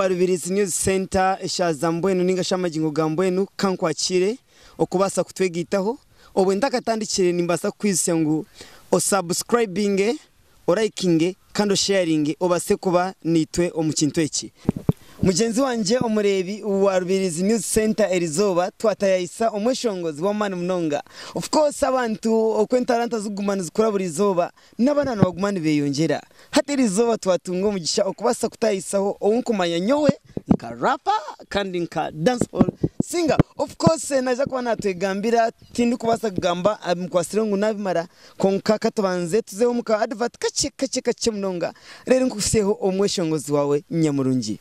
Wa Rubirizi News Centre eshaaza mbwenu ninga shi amagingo ga mbwenu kankwakire okubaasa kutwegaitaho. Obwe ntakatandikire nimbaasa kukwijutsya ngu osubscribinge, orayikinge kandi osheyaringe obaase kuba naitwe omu kintu eki. Mugyenzi wangye omureebi wa Rubirizi News Centre erizooba twatayayisa omweshongozi w'amaani munonga. Of course abantu oku entaranta zikuguma nizikura buri izooba N'abaana nibaguma nibeyongyera. Hati eri izooba twatunga omugisha okubaasa kutaahisaho ou nkumanya nyowe nka rapper kandi nka dancehall singer. Of course naija kuba natwegambira tindikubaasa kugamba abimukwatsireho ngu nabimara kwonka katubanze tuzeho omu ka advert kakye kakye kakye munonga reero nkuhitsyeho omweshongozi waawe nyamurungi.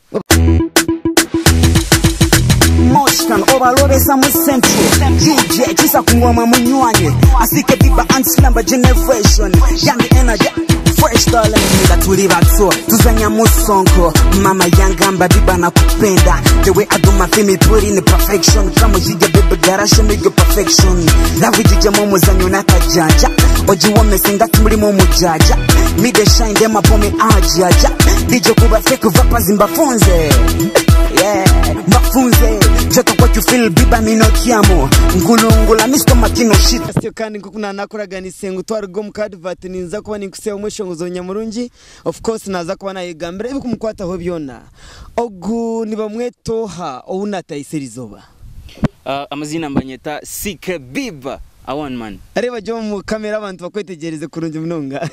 Moshkan obalobesa mu central DJ kisa kungoma munywanye asike biba and slumber generation young energy fresh talent nga tuli bato tuzanya musonko mama yangamba biba nakupenda the way I do my thing me put in the perfection kama jija baby gotta show me your perfection love jija mu muzanyo nakajanja ojiwomese nga tumulimu omujaja me the shine them up on me ajaja DJ kuba fake vapas mbafunze yeah mbafunze jota what you feel biba minokiamo ngulungula Mr. Makino shit. Sityo kandi nk'oku naanakuraganise ngu twaruga omu ka advert ninza kuba ninkutsya omweshongozo nyamurungi of course naaza kuba naayegambira ebikumukwataho byona. Ogu nibamweta oha ou naatahisa erizooba? Amaziina nibanyeta CK Biba a one man. Reeba gye omu kamera abantu bakwetegyereze kurungi munonga.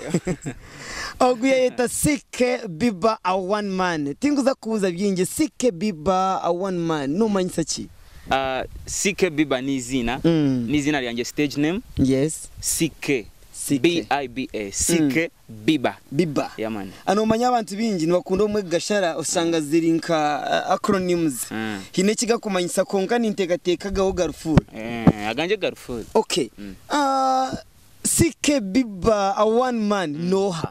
Ogu yayeta CK Biba a one man. Tinkuza kukubuuza bingi, CK Biba a one man nomanyisa ki? CK Biba n'eiziina, n'eiziina ryangye stage name. Yes. CK B-I-B-A, CK Biba. Biba. Yeah man. Nomanya abantu baingi nibakunda obumwe kugashara oshanga ziri nka acronyms. Haine eki gakumanyisa kwonka ninteekateeka agaho gari full. Agangye gari full. Okay. CK Biba a one man n'oha?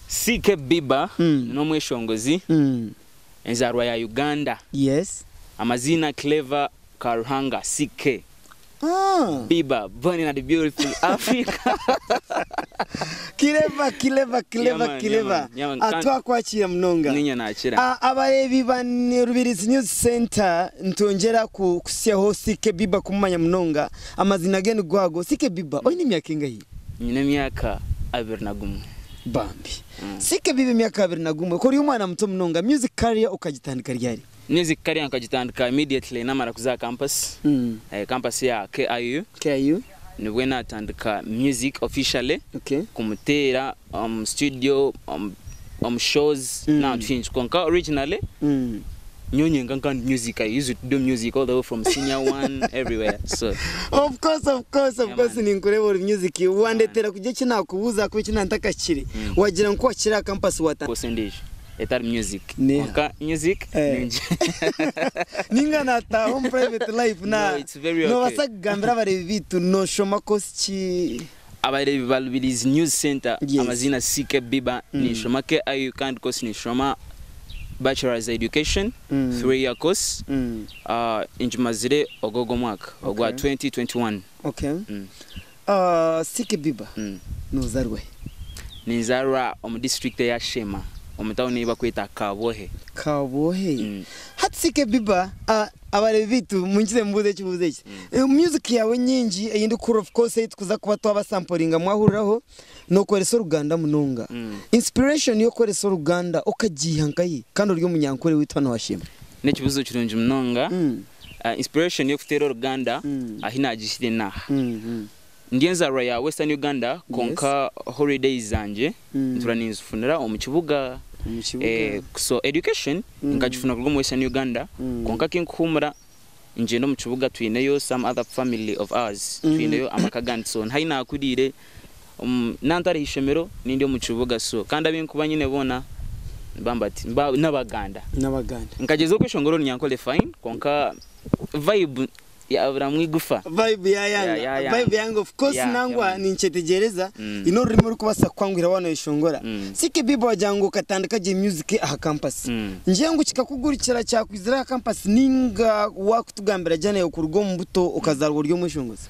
CK Biba n'omweshongozi, enzaarwa ya Uganda. Yes. Amaziina Clever Karuhanga CK. Biba, born in the beautiful Africa. Clever, clever, clever, clever. Twakwakiira munonga. Ninye nakira. Abareebi ba Rubirizi News Centre nitwongyera kuhitsyaho CK Biba kumumanya munonga. Amazina ge nigo ago. CK Biba, oine emyaka engahi? Nyine emyaka 21. Bambi. CK Biba emyaka 21, ku ori omwana muto munonga, music career okagitandika ryari? Music career nkagitandika immediately namara kuza aha campus, campus ya KIU. KIU. Nibwe natandika music officially, kumuteera omu studio, omu shows n'ahantu haingi. Kwonka originally, nyowe nyenka nka ndi music, I used to do music all the way from senior one everywhere. So. Of course, of course, of course ninkureeba ori music wandetera kugira eki nakubuuza ahakuba eki nantakakire. Wagira ngu ku wakira aha campus watandika. Course endiijo. Etari music. Kwonka music ningi. Ninga nataaha omu private life na. No, it's very okay. Nobaasa kugambira abareebi baitu noshoma course ki? Abareebi ba Rubirizi News Centre, amaziina CK Biba, ninshoma KIU kandi course ninshoma Bachelors Education, 3 year course, ngimazire ogw'ogu omwaka ogwa 2021. Okay. CK Biba, nozarwa hi? Ninzaarwa omu disiturikiti eya Sheema omu tawuni ei barikweta Kabwohe. Kabwohe. Hati CK Biba, abareebi baitu munkize mbuuze ekibuuzo eki. Music yaawe enyingi ei ndikuhurira of course ei turikuza kuba twabasamporinga mwahuriraho, nookoresa Oruganda munonga. Inspiration y'okukoresa Oruganda okagiiha nkahi kandi ori Omunyankore waitu hanu owa Sheema? N'ekibuuzo kirungi munonga. Inspiration y'okuteera Oruganda ahi naagihire n'aha. Ndi enzarwa ya Western Uganda kwonka holidays zangye ntura ninzifunira omu kibuga. So education nkagifuna kuruga omu Western Uganda kwonka kinkuhumura ngyenda omu kibuga twineyo some other family of ours twineyo amaka agandi so ahi nakuriire nantari aha ishomero nindi omu kibuga so kandi abinkuba nyine boona nibamba bati n'abaganda. Nkagyezaho kweshongora orunyankore fine kwonka vibe Yaaburamu eigufa. Vibe yayanga, vibe yayanga of course nangwa ninkyetegyereza haine orurimi orurikubaasa kukwanguhira waaba noyeshongora. CK Biba wagira ngu okatandika gye music aha campus. Ngira ngu kikakugurikira kyakwizira aha campus ninga wakutugambira gye naiwe kuruga omu buto okazaarwa ori omweshongozi?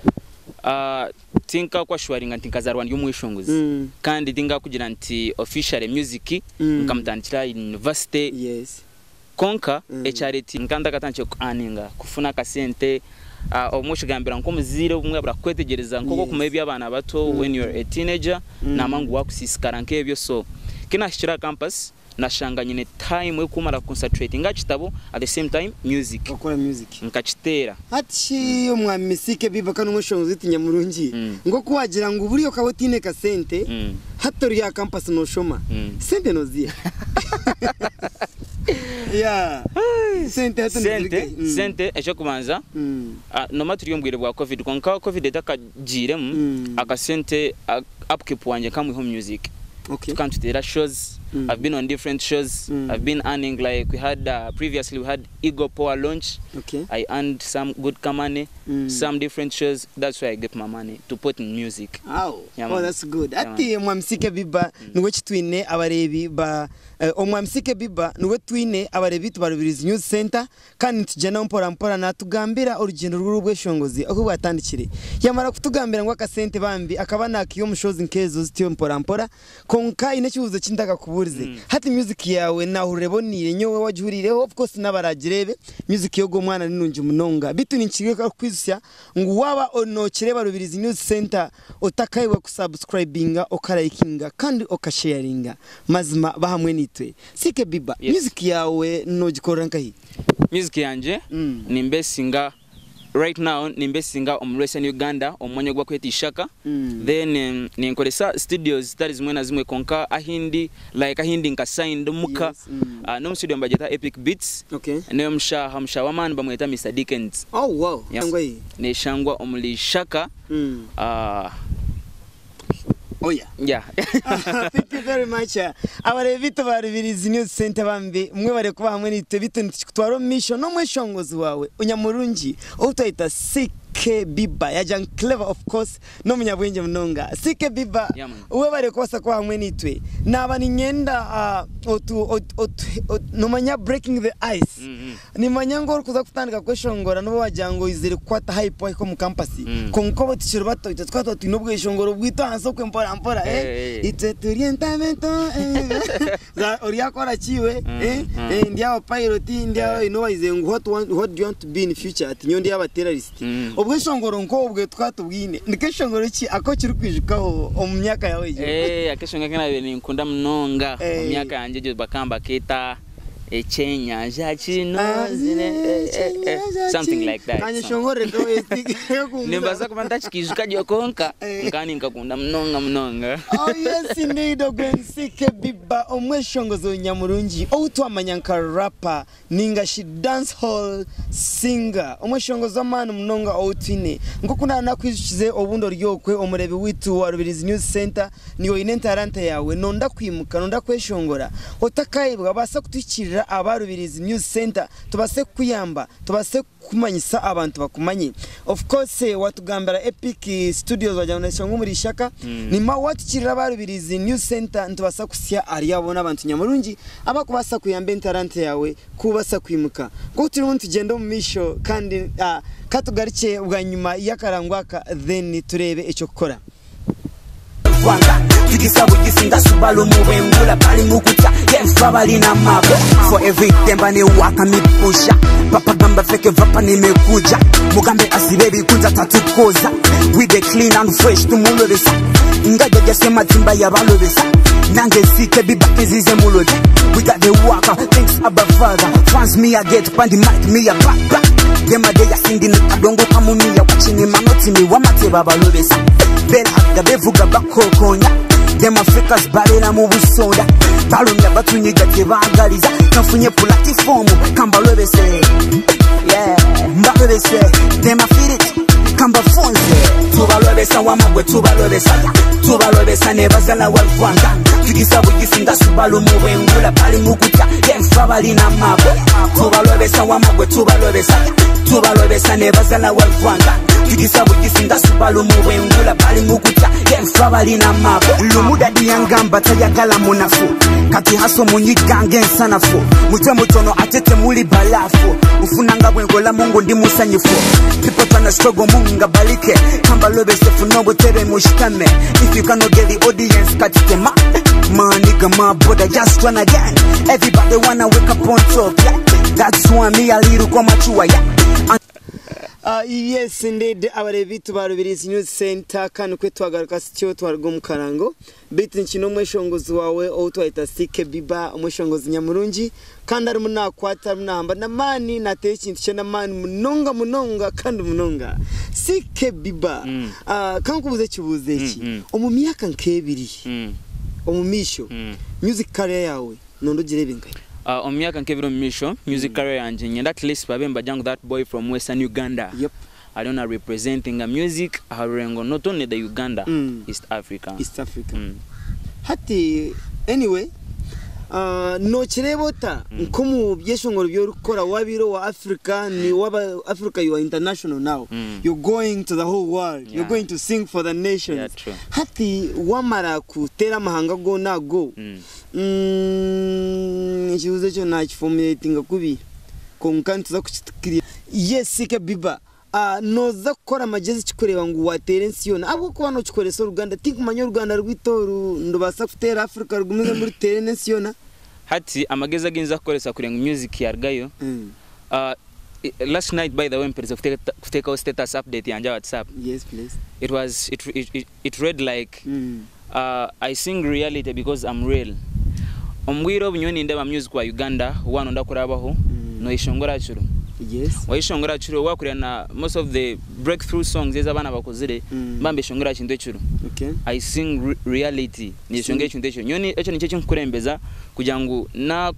Tinkakwashuwaringa nti nkazaarwa ndi omweshongozi kandi tinkakugira nti officially music nkamutandikira aha university. Konka ekyareti nkanda katandikire kuaninga kufuna akasente, obumwe okigambira nk'omuzaire, obumwe burakwetegereza nk'oku okumanya eby'abaana bato when you're a teenager, nama ngu wakusiisikara nk'ebyo. So kinahikire aha campus nashanga nyine time ekumara concentrating aha kitabo, at the same time music. Okora music. Nkakiteera. Hati omwami CK Biba, kano mweshongozi tinyamurungi, ngoku wagira ngu buri okaba otiine kasente, hati ori aha campus noshoma, sente noziha? Yeah, sente hati Sente? nozirige? Sente ekyokubanza, noma turi omu bwire bwa COVID, konka COVID etakagiiremu, akasente, upkeep wanje kamwiho music. Tukantutera shows. I've been on different shows. I've been earning, like we had previously we had Ego Power launch. I earned some good money, some different shows. That's where I get my money to put in music. Aw, Yeah, oh, man. that's good. Yeah, Ati omwami CK Biba niwe kitwine abarebi ba omwami CK Biba niwe twine abarebi tubarubiriza News Center, kandi nitugenda mpora mpora natugambira orugendo rw'urubweshongozi aho bwatandikire. Yamara kutugambira ngo akasente bambi akaba nakiyo mushozi nkezo zitiyo mpora mpora, konka ine kibuzo kindaka kuburize. Hati music yawe nahurire bonire nyowe wajurireho, of course n'abaragirebe music yogo mwana ninungi munonga, bitu ninkireka kwizusya ngu waba onokireba Rubirizi News Center otakayiwe kusubscribinga, okarayikinga kandi okasharinga, mazima bahamwe nitwe. CK Biba, Yes. music yawe nogikorera nkahi? Music yanje, nimbesinga right now, nimbesinga omu Western Uganda, omwanya gwa kweta Ishaka. Then ninkoresa studios zitari zimwe na zimwe, konka ahindi, like ahindi nka signed muka, no studio mbageta Epic Beats. Niyo mushaha mushaha w'amaani bamweta Mr Dickens. Oh wow. Yes. Ngwayi. Neshangwa omuri Ishaka. Oh yeah. Yeah. Thank you very much. Abarebi tubarubirizi News Center bambi mwe bare kuba hamwe nitwe, bitu nitukutwara omu misho n'omweshongozi wawe unyamurungi outayita CK Biba ya Young Clever, of course n'omunyabwenge munonga CK Biba. Yeah, man. Uwe bare kubasa kuba hamwe nitwe, naba ninyenda otu, otu, otu, nomanya breaking the ice. Nimanya ngo orikuza kutandika kweshongora noba wagira ngo oyizire kukwata hype wahika omu campus, konka obu tukiri bato itwe twatwa twine obweshongoro bwitu ahansi okwe mpora mpora, eh. Itwe turi entamento, eh. Oryakora kiwe, eh, eh, ndi aba pilot, ndi aba, you know, wayize ngu what do you want to be in future, ati nyo ndi aba terrorist. Obweshongoro nk'obwe twatubwine, nikeshongoro ki ako kiri kwijukaho omu myaka yawe egyo? Eh, akeshonga kenabe ninkunda munonga Eh. mu myaka yanje egyo bakamba keta ekyenyanja kino zine, eh, eh, eh, something like that. Kanye shongore. Nimbaza kuba ntakikijuka gyo, konka Eh. nkani nkakunda munonga munonga. Oh yes indeed, ogwen CK Biba omweshongozo nyamurungi outwamanya nka rapper ninga shi dance hall singer, omweshongozo w'amaani munonga outwine nkoku nakwijukize obundi oryokwe omurebi witu wa Rubirizi News Center, niwe oyine entaranta yawe, nonda kwimuka, nonda kweshongora, otakayibwa basa kutuhikirira aba Rubirizi News Center, tubase kukuyamba, tubase kumanyisa abantu bakumanye. Of course, watugambira Epic Studios wagira ngo neshonga muri Ishaka, nima watukirira aba Rubirizi News Center ntubasa kusya ari abona abantu nyamurungi abakubasa kuyamba entarante yawe kubasa kwimuka ngo turimo tugenda mu misho, kandi katugarike bwa nyuma y'akarangwaka, then turebe icyo gukora. Rwanda tugisabugizi ndasubala omubwengula bali mukuta yefa balina mabo for every temba newaka mipusha papa gamba feke vapa nimekuja mugambe asibe bikunza tatukoza we the clean and fresh tumulobesa ngajaja sematimba yabalobesa nange sike bibakizize mulobe. We got the waka, thanks abba father. Fans me I get pandi mic me a back back them a day singing kadongo kamumiya wachini manoti mi wamateba balobesa belaga bevuga bakokonya them Africas balera mu busonda balumya batunyiga tebagaliza nafunye pulatifomu kambalobese, yeah, mbalobese them afirit kambafunze tubalobesa wamagwe tubalobesa tubalobesa nebazala wa Rwanda tugisa bugisi ndasubala omubwengula bali mukuta yenfa balina mabo tubalobesa wamagwe tubalobesa tubalobesa nebazala wa Rwanda. Tugisa bugisi nga Subaru mu bwengula. Bali mu kutya yenfa balina mabo. Lumudadi yangamba tayagala munafu. Kati haso munyiga ng'ensanafu. Mutwe mutono ate temuli balafu. Nfunanga bwenkola Mungu ndi musanyufu. People tryna struggle Munga balike. Kamba lobe sefu n'obutebe mushitame. If you cannot get the audience kati tema. My nigga, my brother, just run again. Everybody wanna wake up on top, yeah. That's why me a little kwa yeah. Yes indeed, abarebi tubarubirizi News Center kandi kwe twagaruka sityo twaruga omu karango bitu nkino omweshongozi wawe ou twayeta CK Biba, omweshongozi nyamurungi kandi arimu nakwata arimu nahamba n'amaani nateera ekintu kye n'amaani munonga munonga kandi munonga. CK Biba, kankubuze ekibuuzo eki, omu myaka nk'ebiri omu maisho, music career yawe nondo ogirebe nkahi? Omu myaka nk'ebiri omu maisho, music career yangye nyenda at least babe nibagira ngu that boy from Western Uganda ariyo na representing music aha rurengo, not only the Uganda, East Africa. East Africa. Hati anyway, nokireba ota nk'omu byeshongoro byorikukora wabire wa Africa ni waba Africa, you are international now. You're going to the whole world. You're going to sing for the nations. Yeah, true. Hati wamara kutera amahanga gona ago, ekibuzo ekyo nakiformulatinga kubi konka nituza kukitukirira. Yes, CK Biba, noza kukora amagezi kikureba ngu wateera ensi yoona ahabw'okuba nokikoresa oruganda, tinkumanya oruganda rwitu oru ndubaasa kuteera Africa rugumize ruteere n'ensi yoona. Hati amagezi aginza kukoresa kugira ngu music yarugayo. Last night, by the way, mperize kutekaho status update yanje ya WhatsApp. Yes, please. It was it it, it, it read like, "I sing reality because I'm real." Ombwire obu nyowe nindeba music wa Uganda wano ndakurabaho, noyeshongora kiro, wayeshongora kiro wakurira na most of the breakthrough songs ezi abaana bakozire, mba mbeshongora kintu ekiro. I sing reality, niyeshongera ekintu ekyo nyowe ekyo nikyo kinkurembeza kugira ngu na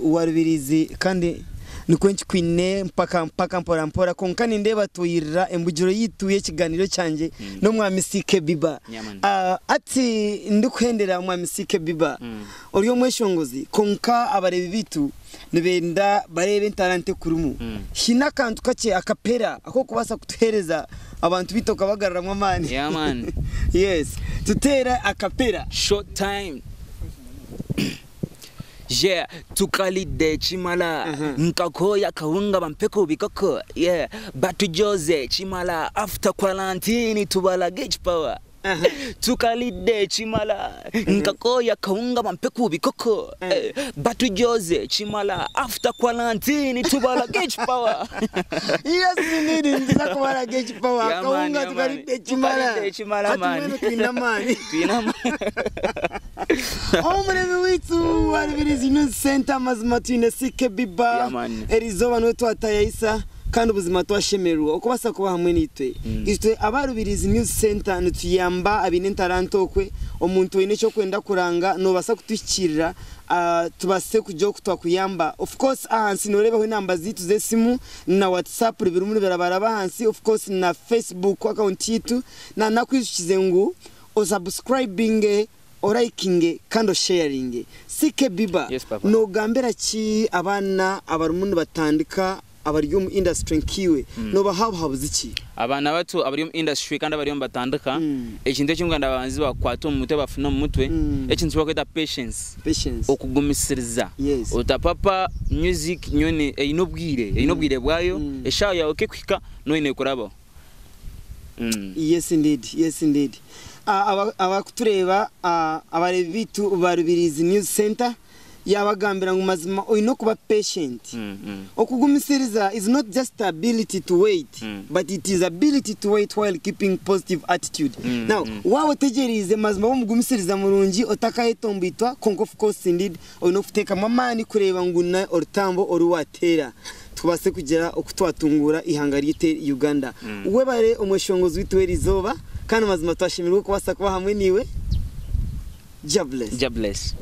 Warubirizi kandi nikwo nkikwine mpaka mpaka mpora mpora konka nindeeba tuyirira embugiro yitu y'ekiganiro kyangye n'omwami CK Biba. Yeah, man. Ati ndikuhendera omwami CK Biba, ori omweshongozi konka abarebi bitu nibenda barebe entalante kurimu. Hine akantu kakye akapera akokubaasa kutuhereza abantu bitu okabagaruramu amaani. Yeah, man. Yes, tuteera akapera. Short time. Yeah, tukalidde kimala, nkakoya kawunga bampeko bikoko, yeah, batujoze kimala, after quarantine tubalage ekipawa. Tukalidde kimala, nkakoya kawunga bampeko bikoko, batujoze kimala, after quarantine tubalage ekipawa. Yes, indeed, nziza kubaraga ekipawa. Yeah, man, akawunga yeah, man. tukalidde ekimala. Tukalidde ekimala, Hati man. mbwenu twine amaani. Twine amaani. Omuremi witu warubirizi News Center, amazima twine CK Biba. Yeah, man. Erizoba niwe twatayayisa kandi ubuzima twashemererwa okubasa kuba hamwe nitwe. Itwe abarubirizi News Center nituyamba abine entaranto okwe omuntu oine ekyokwenda kuranga nobasa kutuhikirira, tubase kujya oku twakuyamba. Of course ahansi norebaho enamba zitu z'esimu na WhatsApp birimu nibirabaraba ahansi, of course na Facebook account yitu, na nakwijukize ngu osubscribinge, orayikinge kandi osharinge. CK Biba, Yes, papa. nogambira ki abaana abarimu nibatandika abari omu industry nkiwe, nobahabuhabuza iki? Abaana bato abari omu industry kandi abariyo nibatandika, ekintu ekimuganda babanzi bakwata omu mutwe, bafune omu mutwe, ekintu bakweta patience. Patience. Okugumisiriza. Otapapa, music nyone eine obwire bwayo. Eshaaha yawe kekuhika noine kurabaho. Yes indeed, yes indeed. Abakutureba, abarebi bitu barubirizi News Center, yabagambira ngu mazima oine okuba patient. Okugumisiriza is not just ability to wait, but it is ability to wait while keeping positive attitude. Now waaba otegyereize mazima womugumisiriza murungi otakayetomboitwa, konka of course indeed oine okuteekamu amaani kureeba ngu na orutambo oru wateera tubase kugira oku twatungura ihanga ryite Uganda. Webare omweshongozi witu w'erizooba kandi mazima twashemererwa kubaasa kuba hamwe niiwe. Jah bless. Jah bless.